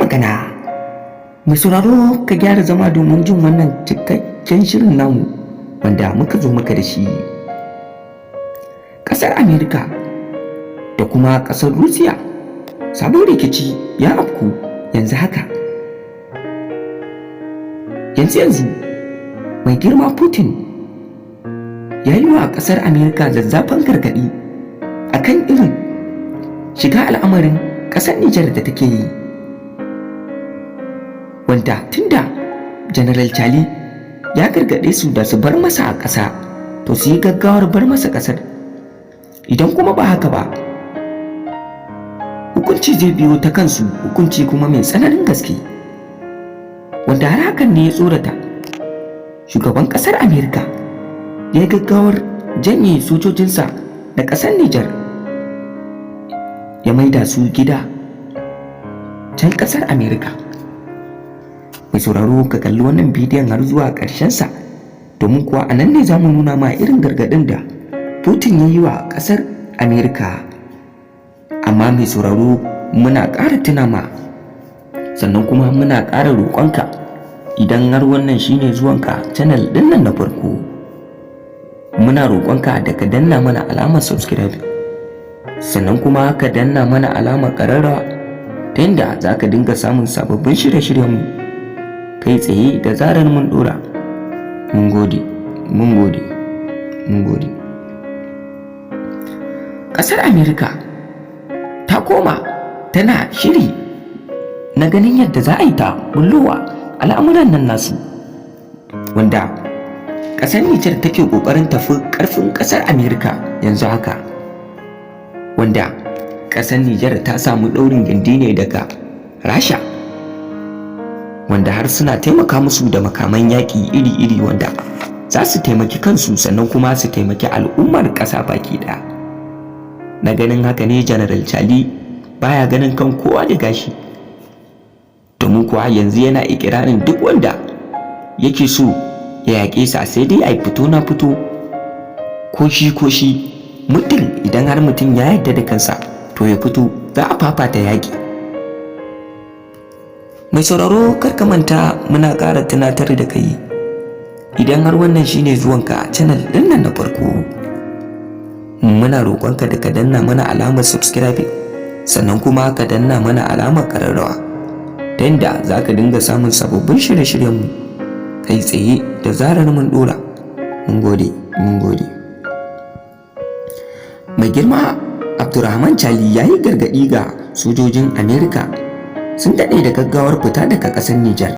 magana. Mai sauraro, ka gyara zama domin jin wannan cikakken shirin namu wanda muka zo maka da shi. Ƙasar Amerika da kuma ƙasar Rusiya, sabon rikici ya afku yanzu haka. Yanzu yanzu mai girma Putin ya yi wa ƙasar Amerika zazzafan gargaɗi akan irin shiga al'amarin ƙasar Nijar da take yi, wanda tunda General Tchiani ya gargaɗe su da su bar masa a ƙasa, to su yi gaggawar bar masa ƙasar. Idan kuma ba haka ba, hukunci zai biyo ta kansu, hukunci kuma mai tsananin gaske, wanda har hakan ne ya tsorata shugaban ƙasar Amerika ya yi gaggawar janye sojojinsa da ƙasar Nijar, ya maida su gida can ƙasar Amerika. Mai sauraro, ka kalli wannan bidiyon har zuwa ƙarshensa, domin kuwa a nan ne za mu nuna ma irin gargaɗin da Putin ya yi wa ƙasar Amerika. Amma mai sauraro, muna ƙara tuna ma, sannan kuma muna ƙara roƙonka, idan har wannan shine zuwanka channel ɗin nan na farko, muna roƙonka da ka danna mana alamar subscribe, sannan kuma ka danna mana alamar ƙararrawa, ta yadda za ka dinga samun sababbin shirye-shiryenmu kai tsaye da zarar mun ɗora. Mun gode, mun gode, mun gode. Ƙasar Amerika ta koma tana shiri na ganin yadda za a yi ta bullowa al'amuran nan nasu, wanda ƙasar Nijar take ƙoƙarin tafi ƙarfin ƙasar Amerika yanzu haka, wanda ƙasar Nijar ta samu ɗaurin gindi ne daga Rasha, wanda har suna taimaka musu da makaman yaƙi iri-iri, wanda za su taimaki kansu sannan kuma su taimaki al'ummar ƙasa baki ɗaya. Na ganin haka ne General Tchiani baya ganin kan kowa da gashi, domin kuwa yanzu yana ikirarin duk wanda yake so ya yaƙe sa, sai dai a fito na fito, ko shi ko shi. Muddin idan har mutum ya yarda da kansa, to ya fito, za a fafata yaƙi. Mai sauraro, kar ka manta, muna ƙara tunatar da kai, idan har wannan shine zuwanka channel ɗin nan na farko, muna roƙonka da ka danna mana alamar subscribe, sannan kuma ka danna mana alamar ƙararrawa, ta yadda za ka dinga samun sababbin shirye-shiryenmu kai tsaye da zarar mun ɗora. Mun gode, mun gode. Mai girma Abdurrahman Tchiani ya yi gargaɗi ga sojojin Amerika sun daɗe da gaggawar fita daga ƙasar Nijar.